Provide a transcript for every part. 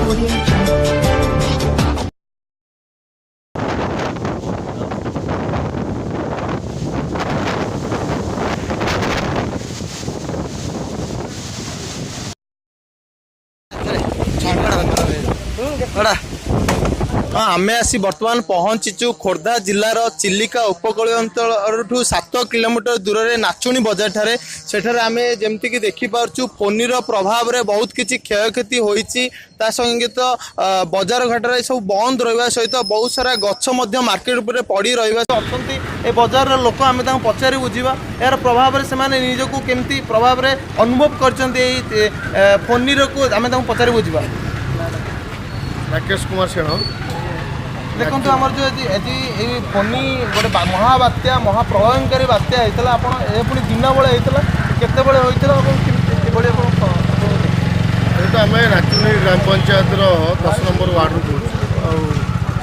Audio Jungle. ହଁ, ଆମେ ଆସି ବର୍ତ୍ତମାନ ପହଞ୍ଚିଛୁ ଖୋର୍ଦ୍ଧା ଜିଲ୍ଲାର ଚିଲିକା ଉପକୂଳୀୟ ଅଞ୍ଚଳଠୁ 7 କିଲୋମିଟର ଦୂରରେ ନାଚୁଣୀ ବଜାର ଠାରେ। ସେଠାରେ ଆମେ ଯେମିତିକି ଦେଖିପାରୁଛୁ, ଫୋନିର ପ୍ରଭାବରେ ବହୁତ କିଛି କ୍ଷୟକ୍ଷତି ହୋଇଛି। ତା ସଙ୍ଗୀତ ବଜାର ଘାଟରେ ସବୁ ବନ୍ଦ ରହିବା ସହିତ ବହୁତ ସାରା ଗଛ ମଧ୍ୟ ମାର୍କେଟ ଉପରେ ପଡ଼ି ରହିବା ଅଛନ୍ତି। ଏ ବଜାରର ଲୋକ, ଆମେ ତାଙ୍କୁ ପଚାରି ବୁଝିବା ଏହାର ପ୍ରଭାବରେ ସେମାନେ ନିଜକୁ କେମିତି ପ୍ରଭାବରେ ଅନୁଭବ କରିଛନ୍ତି। ଏଇ ଫୋନିରକୁ ଆମେ ତାଙ୍କୁ ପଚାରି ବୁଝିବା। ରାକେଶ କୁମାର ସେଣ। ଦେଖନ୍ତୁ, ଆମର ଯେଉଁ ଆଜି ଏଇ ଫୋନି ଗୋଟେ ମହାବାତ୍ୟା, ମହାପ୍ରଳୟଙ୍କାରୀ ବାତ୍ୟା ହେଇଥିଲା, ଆପଣ ଏ ପୁଣି ଦିନ ବେଳେ ହେଇଥିଲା, କେତେବେଳେ ହୋଇଥିଲା ଏବଂ କେମିତି କିଭଳି ଆପଣ? ଯେହେତୁ ଆମେ ନାଚୁଣୀ ଗ୍ରାମ ପଞ୍ଚାୟତର 10 ନମ୍ବର ୱାର୍ଡ଼ରୁ କହୁଛୁ, ଆଉ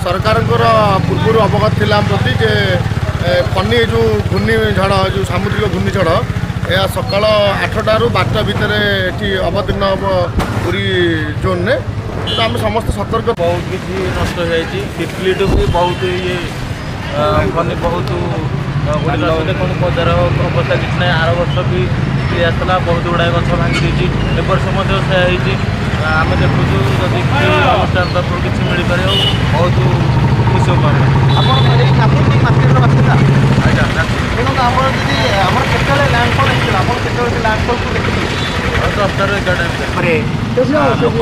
ସରକାରଙ୍କର ପୂର୍ବରୁ ଅବଗତ ଥିଲା ଆମ ପ୍ରତି ଯେ ଫନି, ଏ ଯେଉଁ ଘୂର୍ଣ୍ଣିଝଡ଼, ଯେଉଁ ସାମୁଦ୍ରିକ ଘୂର୍ଣ୍ଣିଝଡ଼, ଏହା ସକାଳ 8ଟାରୁ 12ଟା ଭିତରେ ଏଠି ଅବତୀର୍ଣ୍ଣ ହେବ ପୁରୀ ଜୋନ୍ରେ। ତ ଆମେ ସମସ୍ତେ ସତର୍କ। ବହୁତ କିଛି ନଷ୍ଟ ହେଇଯାଇଛି। ତିତଲିଠୁ ବି ବହୁତ ଇଏ ଫନି ବହୁତ ଗୁଡ଼ିକ। ଦେଖନ୍ତୁ, ବଜାର ଅବସ୍ଥା କିଛି ନାହିଁ। ଆର ବର୍ଷ ବି ତିତଲି ଆସିଥିଲା, ବହୁତ ଗୁଡ଼ାଏ ଗଛ ଭାଙ୍ଗି ଦେଇଛି। ଏ ବର୍ଷ ମଧ୍ୟ ସେୟା ହେଇଛି। ଆମେ ଦେଖୁଛୁ, ଯଦି କିଛି ଅନୁଷ୍ଠାନ ତରଫରୁ କିଛି ମିଳିପାରିବ, ବହୁତ ଖୁସି ହବୁ ଆମେ। ଆପଣ ଏଇ ନାଚୁଣୀ ମାର୍କେଟର ବାସିନ୍ଦା? ଆଜ୍ଞା। ଦେଖନ୍ତୁ, ଆମର ଯଦି ଆମର କେତେବେଳେ ଲ୍ୟାଣ୍ଡଫଲ୍ ହେଇଥିଲା, ଆପଣ କେତେବେଳେ ସେ ଲ୍ୟାଣ୍ଡଫଲ୍କୁ ଦେଖିଥିଲେ? 10ଟାରୁ 11ଟା ଭିତରେ। ଉପରେ ଲୋକ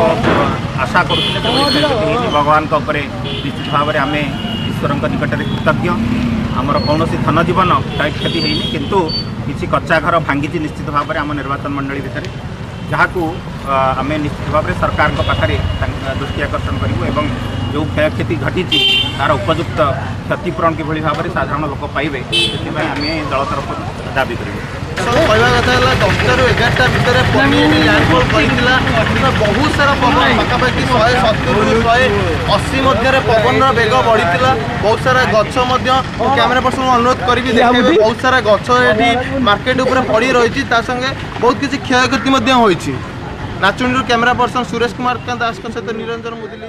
ଆଶା କରୁଥିଲେ, ସେଭଳି କ୍ଷୟକ୍ଷତି ହେଇଛି। ଭଗବାନଙ୍କ ଉପରେ ନିଶ୍ଚିତ ଭାବରେ ଆମେ ଈଶ୍ୱରଙ୍କ ନିକଟରେ କୃତଜ୍ଞ। ଆମର କୌଣସି ଧନ ଜୀବନ କ୍ଷୟକ୍ଷତି ହେଇନି, କିନ୍ତୁ କିଛି କଚ୍ଚା ଘର ଭାଙ୍ଗିଛି ନିଶ୍ଚିତ ଭାବରେ ଆମ ନିର୍ବାଚନ ମଣ୍ଡଳୀ ଭିତରେ, ଯାହାକୁ ଆମେ ନିଶ୍ଚିତ ଭାବରେ ସରକାରଙ୍କ ପାଖରେ ଦୃଷ୍ଟି ଆକର୍ଷଣ କରିବୁ ଏବଂ ଯେଉଁ କ୍ଷୟକ୍ଷତି ଘଟିଛି ତାର ଉପଯୁକ୍ତ କ୍ଷତିପୂରଣ କିଭଳି ଭାବରେ ସାଧାରଣ ଲୋକ ପାଇବେ, ସେଥିପାଇଁ ଆମେ ଦଳ ତରଫରୁ ଦାବି କରିବୁ। କହିବା କଥା ହେଲା, 10ଟାରୁ 11ଟା ଭିତରେ ଫନି ଏଠି ଲ୍ୟାଣ୍ଡଫଲ୍ କରିଥିଲା। ବହୁତ ସାରା ପବନ, ପାଖାପାଖି 170ରୁ 180 ମଧ୍ୟରେ ପବନର ବେଗ ବଢ଼ିଥିଲା। ବହୁତ ସାରା ଗଛ ମଧ୍ୟ, କ୍ୟାମେରା ପର୍ସନକୁ ଅନୁରୋଧ କରିବି ଦେଖେଇବେ, ବହୁତ ସାରା ଗଛ ଏଠି ମାର୍କେଟ ଉପରେ ପଡ଼ି ରହିଛି। ତା ସଙ୍ଗେ ବହୁତ କିଛି କ୍ଷୟକ୍ଷତି ମଧ୍ୟ ହୋଇଛି। ନାଚୁଣୀରୁ କ୍ୟାମେରା ପର୍ସନ ସୁରେଶ କୁମାର ଦାସଙ୍କ ସହିତ ନିରଞ୍ଜନ ମୁଦୁଲି।